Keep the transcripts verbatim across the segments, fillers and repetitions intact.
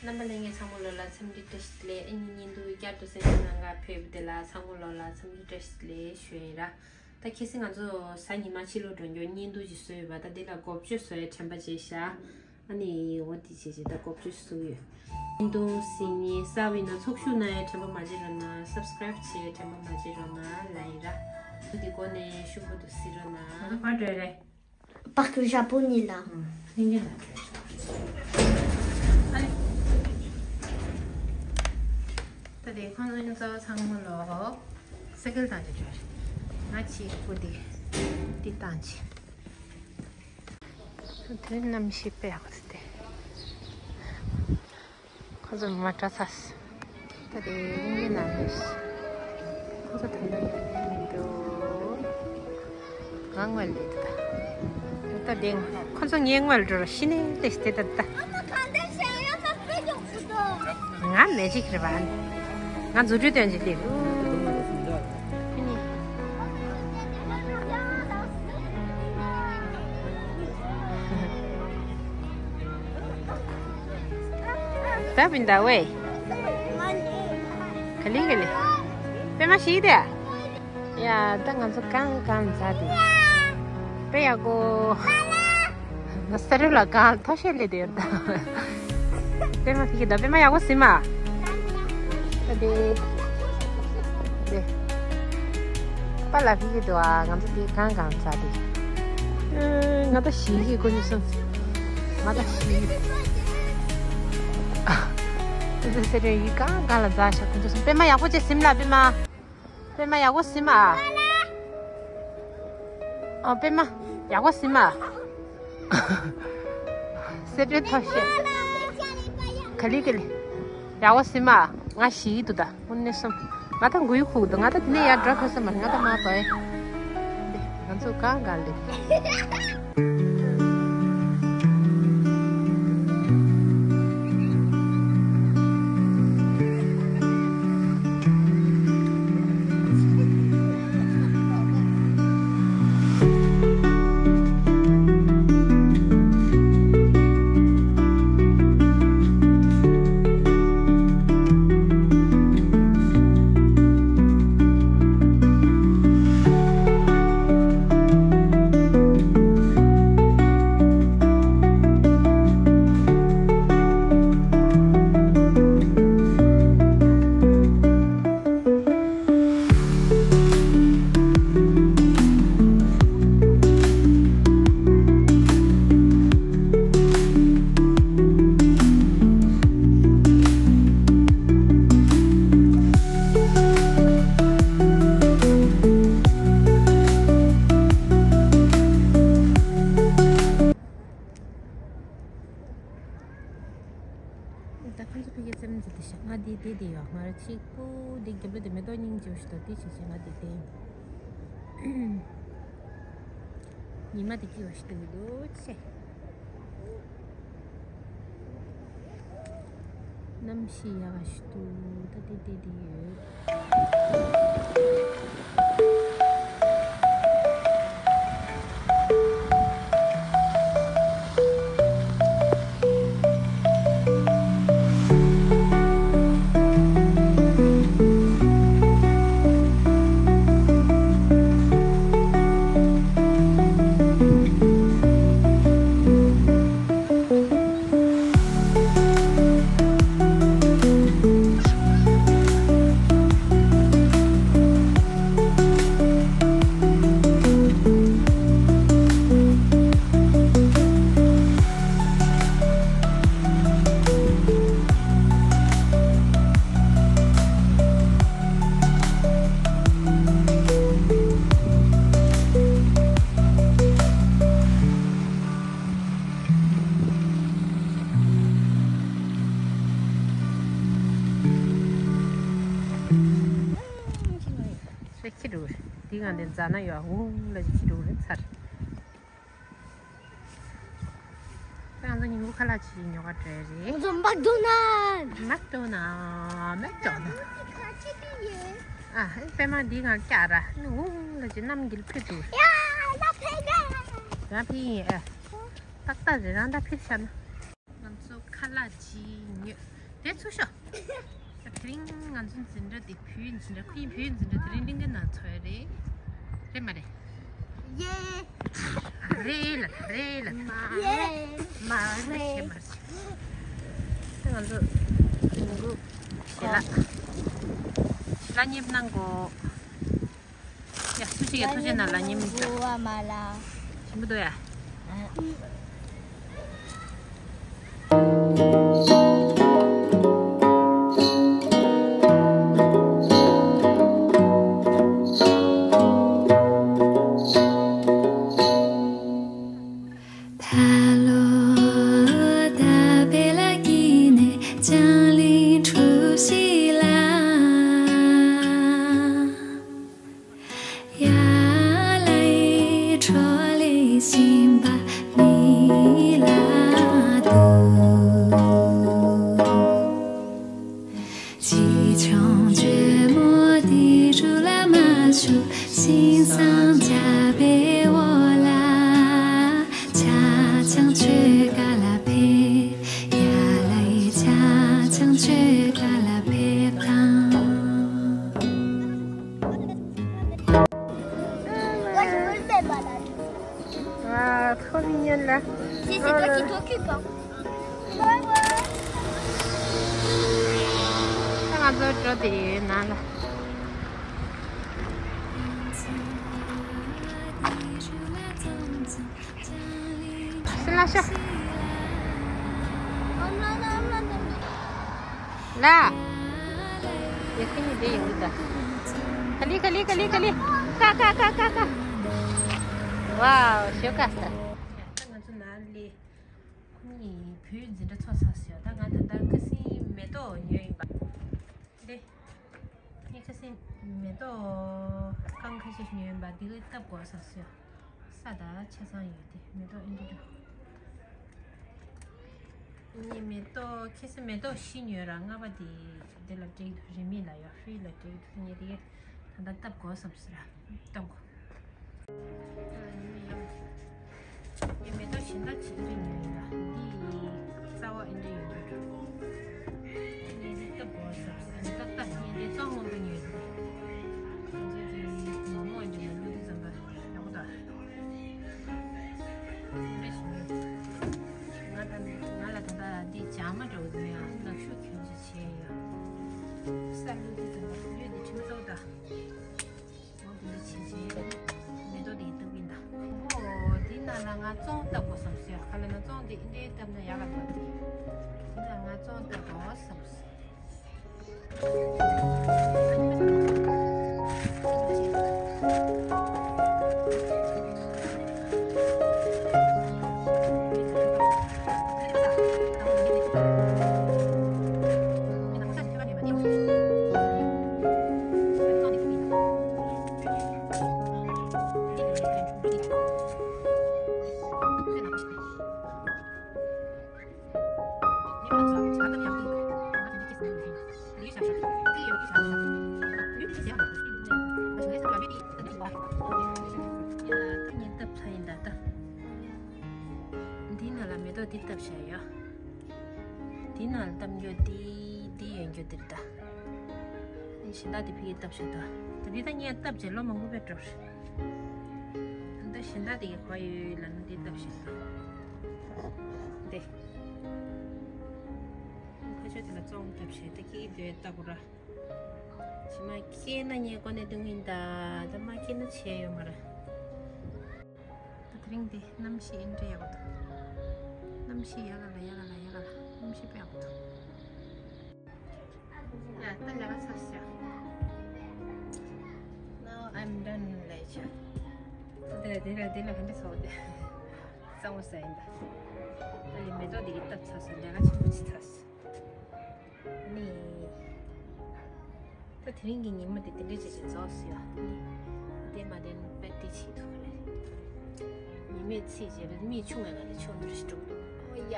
རྣམ་པ་ལྷན་རྒྱས་ཚང་མ་ལོ་ལ་འཚམས་འདྲི་བཀྲ་ཤིས་བདེ་ལེགས། ཨ་ནི་བརྙན་ཐུང་བསྐྱར་དུ་གསན་གཟིགས་གནང་གར་ཕེབས་པ་དེ་ལ་ཚང་མ་ལོ་ལ་འཚམས་འདྲི་བཀྲ་ཤིས་བདེ་ལེགས་ཞུ་ཡིན་ར། ད་ཁ་སང་ང་ཚོ་གཟའ་ཉི་མ་ཕྱི་ལོགས་འགྲོ་རྒྱུ་བརྙན་ཐུང་ཅིག་བཟོས་ཡོད་པ། ད་འདི་ལ་འགོ་བརྗོད་བཟོ་ཡའི་དྲན་པ་བརྗེད་ཤག་ཨ་ནི་འོ་དེ་བྱས་བྱས་ད་འགོ་བརྗོད་བཟོས་ཡོད། བརྙན་ཐུང་གཟིགས་མཁན་གསར་པ་ཡིན་ན་ཚོགས་ཞུགས་གནང་ཡའི་དྲན་པ་མ་བརྗེད་རོགས་གནང་། སབ་སི་ཀ་རེབ་བྱེད་ཡའི་དྲན་པ་མ་བརྗེད་རོགས་གནང་ལབ་ཡིན་ར། འདི་གོ་ནས་ཤུགས་པོ་འདུག་གཟིགས་རོགས་གནང་། ང་ཚོ་ག་འགྲོ་ཡ་རེད། Parc japonais là. ཨ་ལེ། ད་དེ་ཁོང་ཚོ་ཚང་མ་ལོ་སེ་ཀལ་བཏང་ཅིག་བྲོས། ང་ཕྱིར་སྐུ་དེ་འདི་བཏང་ཅིག་དོན་གནམ་གཤིས་དཔེ་ཡག་པོ་ཟེར་ཏེ། ཁོ་ཚོ་མ་དྲག་ཚ། ད་དེ་དབུ་མའི་ནང་ལས། ཁོ་ཚོ་ད་ལྟ་ཡོད་མི་འདུག་ང་སྔོན་ལ་འདུག་ད་དེ་ཁོ་ཚོ་ངའི་སྔོན་ལ་འགྲོ་རོགས་ཤི་ནས་ལས་དེ་ད་ད། ང་མེ་ཇིག་རེད་པ། ང་རྫུ་འཕྲུལ་སྟོན་ཅིག་ལས། ད་བིན་ད་ཝེ། ག་ལེ་ག་ལེ། པད་མ་ཤི་དེ། ཡ་ད་ང་ཚོ་གང་གང་མཛའ་དེ། དཔེ་ཡག་གོ། ང་ས་རུབ་ལ་གང་ཐོ་ཤེས་ལེ་དེ་ཡོད་ད། པད་མ་ཕི་གི་ད་པད་མ་ཡག་གོ་ཟིན་མ། ད་དེ། དེ། པ་ལ་ཕི་གི་དུ་ཨ་ང་ཚོ་དེ་གང་གང་མཛའ་དེ། ང་ད་ཤི་གི་གོ་ནི་སོང་། ང་ད་ཤི་གི། ཨ། ང་ཚོ་ས་རུབ་ཡི་གང་གང་ལ་མཛའ་ཤག་ཁོང་ཚོ་སོང་། པད་མ་ཡག་པོ་བྱས་ཟིན་ལ་པད་མ། པད་མ་ཡག་པོ་ཟིན་མ། ཨ། པད་མ་ཡག་པོ་ཟིན་མ། སེ་འབྲས་ཐོ་ཤེས། ག་ལེ་ག་ལེ། ཡག་པོ་ཟིན་མ། ང་ཤི་འདུག་ད། དངོས་གནས་སོང་། ང་ད་འགུལ་ཁུག་འདུག་ང་ད་དེ་ནས་ཡར་འགྲོ་ཐུབ་ས་མ་རེད། ང་ད་མ་བཏོན། ང་ཚོ་གང་གང་ལེ། ད་ཁོང་ཚོ་ཕ་གིའི་རྩེད་མོ་རྩེ་དེ་ཤག་ང་འདི་བསྡད་དེ་ཡོད། ང་ར་གཅིག་པུ་འདི་རྒྱབ་ལོགས་དེ་མེ་ཏོག་སྙིང་རྗེ་པོ་ཞིག་འདུག་འདི་བྱས་བྱས་ང་འདི་བསྡད་ཡིན། ཉི་མ་འདི་སྐྱིད་པོ་ཞིག་འདུག་འདུག་ཆེ། གནམ་གཤིས་ཡག་ཞིག་འདུག་ད་འདི་བསྡད་དེ་ཡོད། ཁྱི་འགྲོ་རེད། འདི་གང་དེ་འཛའ་ན་ཡོད། འུང་ལ་ཅིག་ཁྱི་འགྲོ་རེད་ཚར། ང་ཚོ་ཉིན་གུང་ཁ་ལག་ཅིག་ཉོ་ག་འགྲོ་ཡ་རེད། ང་ཚོ་མག་དོ་ན། མག་དོ་ན། མག་དོ་ན། ཨ། པད་མ་འདི་གང་སྐྱག་ར། འུང་ལ་ཅིག་གནམ་འགྱེལ་ཕེབས་འདུག་ཡ། ད་ཕེབས་ག་ང་ཕེབས་ཡིན་ཨ། ཏག་ཏག་རེད། རང་ད་ཕེབས་ཤག་ན། ང་ཚོ་ཁ་ ལ་ཅི་ཉོས། དེ་ཚུར་ཤོག་དེ་རིང་ང་ཚོ་འཛིན་གྲྭ་དེ་བོད་ཡིག་འཛིན་གྲྭ། ཁོ་གཉིས་བོད་ཡིག་འཛིན་གྲྭ་དེ་རིང་གླིང་ག་ནང་ཚོགས་ཡ་རེད། རེད་མ་རེད། ཡེ། རེད་ལ་རེད་ལ། མ་རེད། མ་རེད། མ་རེད། ང་ཚོ་ཞལ་ལག་ཞལ་ལག་མཉེས་གནང་གོ། ཡ། སུ་ཞིག་གི་ཐུགས་རྗེ་གནང་། ལག་མཉེས་མི་འདུག་ཨ། མ་ལ་ཞིམ་པོ་འདུག་ཡ། ད་ལོ་ད་བེ་ལ་ཀི་ནས་ལྕང་གླིང་གྲུ་བཞི་ལ། ཡ་ལའི་ཁྲོ་ལེ་ཤིང་པ་མི་ལ་དུ། ཅི་ཆུང་ཇོ་མོ་དེ་རུ་ལ་མ་ཆུ་ཤིང་སང་ཇ་བེ་འོ་ལ། ཆ་ཆང་ཆོས་ག་ལ་ཕེབས། ཡ་ལའི་ཆ་ཆང་ཆོས་ག་ལ་ཕེབས་དང་། Moi, je veux le même, madame. Ah, trop mignonne là. Si, c'est toi qui t'occupes, hein. Ouais, ouais. ང་ཚོ་འགྲོ་དེ་ཡོད་ན་ལ། སི་ལ་ཤ། ལ། ཡ་ཁི་ནི་དེ་ཡོང་གི་ད། ག་ལི་ག་ལི་ག་ལི་ག་ལི། ཀ་ཀ་ཀ་ཀ་ཀ། ཝའོ་ཞོ་ཀ་ས། ད་ང་ཚོ་ན་ལི། ཁོ་གཉིས་བོད་འཛིན་གྲྭ་ཚོགས་ཚར་སོང་། ད་ང་ད་ལྟ་ཁ་སང་མེ་ཏོག་ཉོས་ཡིན་པ། འདི། ངས་ཁ་སང་མེ་ཏོག་རྐང་ཁ་ཤས་ཤིག་ཉོས་ཡིན་པ། འདི་ག་བཏབ་དགོས་བསམ་སོང་། ས་དང་ཆ་ཚང་ཡོད་དེ། མེ་ཏོག་ཨེ་འདྲ་འདྲ། ངས་མེ་ཏོག་ཁ་སང་མེ་ཏོག་བཞི་ཉོས་ར། ལྔ་པ་དེ་འདི་ལ་སྤྲད་ཀྱི་འདུག་རིན་མེད་ལ་ཡ། ཧྥི་ལ་སྤྲད་ཀྱི་འདུག་ངས་དེ་ད་ལྟ་བཏབ་དགོས་བསམ་སོང་ར། བཏབ་དགོས། ངས་མེ་ཏོག་གཞན་དག་ཅིག་ཨེ་འདྲ་ཉོས་ཡིན་ལ། འདི་རྩ་བ་ཨེ་འདྲ་ཡོད་འདུག་ངས་འདི་བཏབ་དགོས་བསམ་སོང་། ཏག་ཏག་ངས་འདི་གཙང་མ་པོ་ཉོས་འདུག་ང་ཚོ་གི་མོག་མོག་ཨེ་འདྲ་ལ་བླུགས་དུས་ཙམ་པ་ཡག་པོ་འདུག་ཨེ་འདྲ་ཞིག་ཉོས། ང་ད་ང་ལ་ད་ལྟ་འདི་སྦྱར་མ་འདྲ་བོ་འདུག་ཡང་ནག་ཤུགས་ཁྱོན་ཆེ་བྱས་ཡོད། ས་བླུགས་དུས་ཙམ་པ་ལུས་འདི་ཁྲིམས་གཙོ་བོ་ད། འོ་འདི་འདྲ་བྱས་རྗེས་མེ་ཏོག་འདི་བཏབ་ཡིན་ད། འོ་འདི་ནང་ལ་ང་བཙོང་བཏབ་དགོས་བསམ་སོང་། ག་ལ་ན་བཙོང་འདི་འདྲའི་བཏབ་ན་ཡག་ག་འདུག་འདི་ནང་ང་བཙོང་བཏབ་དགོས་བསམ་སོང་། འདི་ནང་ལ་མེ་ཏོག་འདི་བཏབ་བཞག་ཡོད། འདི་ནང་ལ་བཏབ་རྒྱུ་འདི་འདི་ཡོད་རྒྱུ་འདིར་ད། གཞན་དག་དེ་ཕ་གིར་བཏབ་བཞག་ད། ད་འདི་ད་ངས་བཏབ་རྗེས་ལོ་མང་པོ་པས་འགྲོ་རེད། ད་གཞན་དག་དེ་གི་གོ་ཡོད་ལ་ན་འདི་བཏབ་བཞག་ད། འདི། ཁ་ཤས་དེ་ལ་བཙོང་བཏབ་བཞག་ད། ཁྱེད་ཀྱིས་འདི་བཏབ་དགོས་ར། ཕྱི་མ་སྐྱེས་ན་ངས་ཀོ་ནས་བཏུང་གིན་ད། ད་མ་སྐྱེས་ན་བྱས་ཡོད་མ་རེད། ད་དེ་རིང་འདི་གནམ་གཤིས་ཨེ་འདྲ་ཡག་པོ་འདུག་གནམ་གཤིས་ཡག་ག་ལ་ཡག་ག་ལ་ཡག་ག་ལ། གནམ་གཤིས་དཔེ་ཡག་པོ་འདུག་ཡ་ད་ལས་ཀ་ཚར་སོང་། Now I'm done ལབ་བྱས། ད་དེ་ལ་དེ་ལ་དེ་ལ་ག་འདྲ་ཚོགས་དེ། གཙང་བོ་ཟ་ཡིན་ད། ད་ལས་མེ་ཏོག་དེ་གི་བཏབ་ཚར་སོང་། ལས་ཀ་ཆེན་པོ་བྱས་ཚར་སོང་། ནི། ད་དེ་རིང་གི་ཉིན་མོ་དེ་དེ་འདྲ་བྱས་བྱས་རྫོགས་སོང་ཡ། ནི། བདེ་མ་བདེ་ན་དཔེ་དེ་བྱེད་ཐུབ་རེད། ཉི་མས་ཚིག་བྱས་པས་མིག་ཆུ་ངས་ང་དེ་ཆུང་དུ་རེ་སྤྲུགས། ཨོ་ཡ།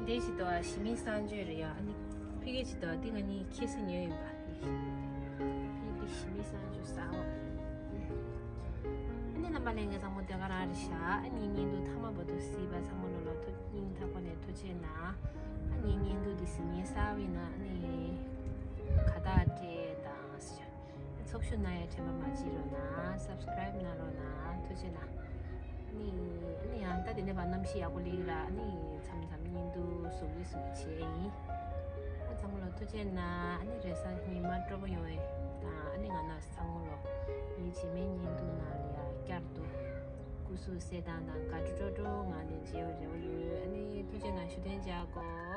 འདི་ཞིག་ཏུ་ཞི་མིའི་གསང་སྤྱོད་རེད་ཡ། ཨ་ནི་ཕི་གེ་ཞིག་ཏུ་འདི་ང་གཉིས་ཁྱི་སེ་ཉོས་ཡིན་པ། ཕི་གེ་ཞི་མིའི་གསང་སྤྱོད་ཟ་འོ། ཨ་ནི་རྣམ་པ་ལྷན་རྒྱས་ཚང་མ་ཟློས་གར་རེད་ཤག་ཨ་ནི་ཉིན་དུ་ཐ་མ་བར་དུ་གཟིགས་པ་ཚང་མ་ལོ་ལ་ཐུགས་ སྙིང་ཐག་པ་ནས་ཐུགས་རྗེ་གནང་། ཨ་ནི་བརྙན་ཐུང་འདི་གཟིགས་མཁན་གསར་པ་ཡིན་ན་ཨ་ནི་ཁ་བཏགས་སྤྲད་དང་། ཚོགས་ཞུགས་གནང་ཡ་དྲན་པ་མ་བརྗེད་རོགས་གནང་། སབ་སི་ཀ་རའིབ་གནང་རོགས་གནང་། ཐུགས་རྗེ་གནང་། ཨ་ནི་ཨ་ནི་ཡང་ད་དེ་ནས་ཕར་གནམ་གཤིས་ཡག་པོ་སླེབས་ལ་ཨ་ནི་མཚམས་མཚམས་བརྙན་ཐུང་གཟུགས་རིས་གཟུགས་རིས་བྱེད་ཡ་ཡིན། ཨ་ཚང་མ་ལ་ཐུགས་རྗེ་གནང་། ཨ་ནི་རེས་གཟའ་ཉི་མ་སྤྲོ་པོ་ཡོང་བའི་དང་ཨ་ནི་ང་རང་ཚང་མ་ལ་ངའི་རྗེས་མའི་བརྙན་ཐུང་ནང་ལ་ཡ་བསྐྱར་དུ་སྐུ་གཟུགས་གསལ་ཐང་དང་དགའ་སྤྲོ་སྤྲོ་སྤྲོ་ངང་ནས་མཇལ་བའི་རེ་བ་ཡོད། ཨ་ནི་ཐུགས་རྗེ་གནང་། ཞུ་དོན་བྱ་དགོས།